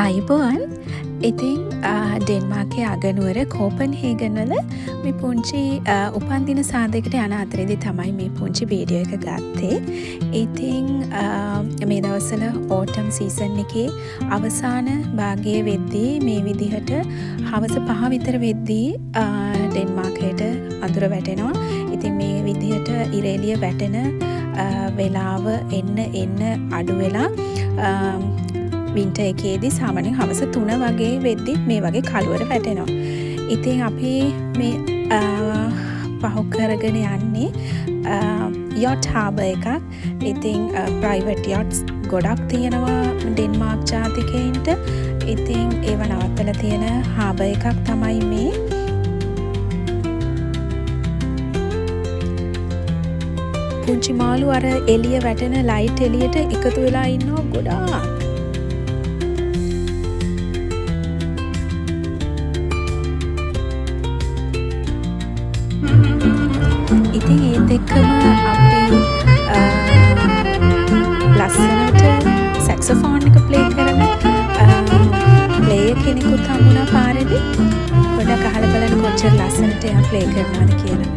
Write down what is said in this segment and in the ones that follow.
ආයුබෝවන්. ඉතින් ඩෙන්මාර්කයේ අගනුවර කෝපන්හේගන් වල මේ පුංචි උපන්දින සාදයකට යන අතරේදී තමයි මේ පුංචි වීඩියෝ එක ගත්තේ. ඉතින් මේ දවස්වල ඕටම් සීසන් එකේ අවසාන භාගයේ වෙද්දී මේ විදිහට හවස 5 විතර වෙද්දී ඩෙන්මාර්කයට අඳුර වැටෙනවා. ඉතින් මේ විදිහට ඉර එළිය වැටෙන වෙලාව එන්න එන්න අඩු වෙලා වින්ටර් එකේදී සාමාන්‍යයෙන් හවස 3 වගේ වෙද්දි මේ වගේ කළුවර වැටෙනවා. ඉතින් අපි මේ පහු කරගෙන යන්නේ යොට් හාබර් එකක්. ඉතින් ප්‍රයිවට් යොට්ස් ගොඩක් තියෙනවා ඩෙන්මාර්ක් ජාතිකයින්ට. ඉතින් ඒව නවත්තලා තියෙන හාබර් එකක් තමයි මේ. පුංචි මාළු අර එළිය වැටෙන ලයිට් එළියට එකතු වෙලා ඉන්නවා ගොඩාක්. ඉතින් ඒත් එක්කම අපි ලස්සනට සැක්සොෆෝන් එක ප්ලේ කරන ප්ලේයර් කෙනෙකුත් හම්බුණා පාරේදී. පොඩ්ඩක් අහලා බලන්න කොච්චර ලස්සනට එයා ප්ලේ කරනවද කියලා.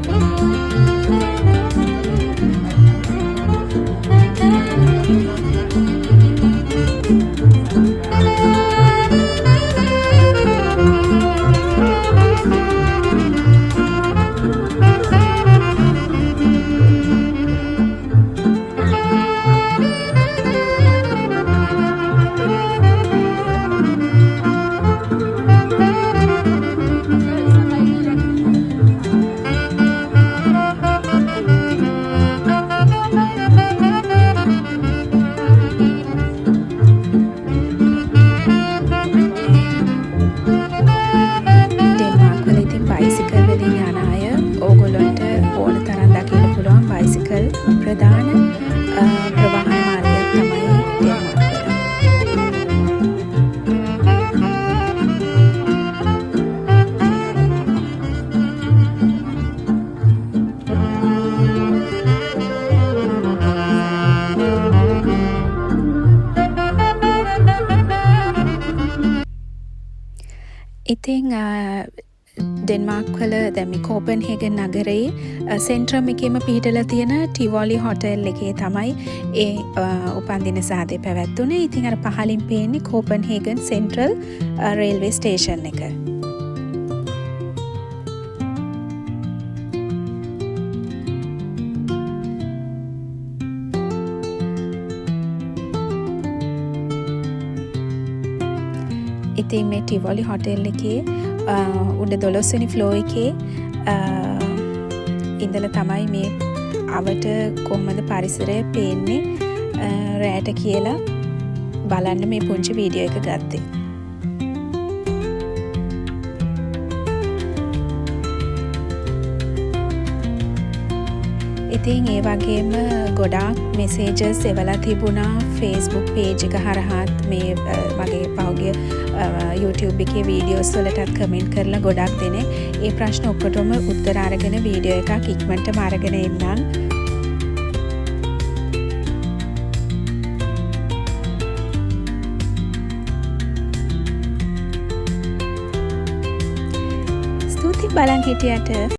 ඩෙන්මාර්ක් වල ඉතින් බයිසිකල් වලින් යන අය ඕගොල්ලන්ට ඕන තරම් දකින්න පුළුවන්. බයිසිකල් ප්‍රධාන ප්‍රවාහන මාර්ගයක් තමයි ඩෙන්මාර්ක් වල. ඉතින් ඩෙන්මාර්ක් වල දැන් මේ කෝපන්හේගන් නගරයේ සෙන්ට්‍රම් එකේම පිහිටලා තියෙන ටිවොලි හොටෙල් එකේ තමයි ඒ උපන්දින සාදය පැවැත්වුණේ. ඉතින් අර පහලින් පේන්නේ කෝපන්හේගන් සෙන්ට්‍රල් රේල්වේ ස්ටේෂන් එක. ඉතින් මේ ටිවොලි හොටෙල් එකේ උඩ 12 වෙනි ෆ්ලෝ එකේ ඉඳලා තමයි මේ අවට කොහොමද පරිසරය පේන්නේ රෑට කියලා බලන්න මේ පුංචි වීඩියෝ එක ගත්තේ. ඉතින් ඒ වගේම ගොඩාක් මෙසේජස් එවලා තිබුණා Facebook page එක හරහාත් මේ මගේ පහුගිය YouTube එකේ වීඩියෝස් වලටත් කමෙන්ට් කරලා ගොඩක් දෙනෙක් ඒ ප්‍රශ්න ඔක්කොටම උත්තර අරගෙන වීඩියෝ එකක් ඉක්මනටම අරගෙන එන්නම්. ස්තුතියි බලන් හිටියට.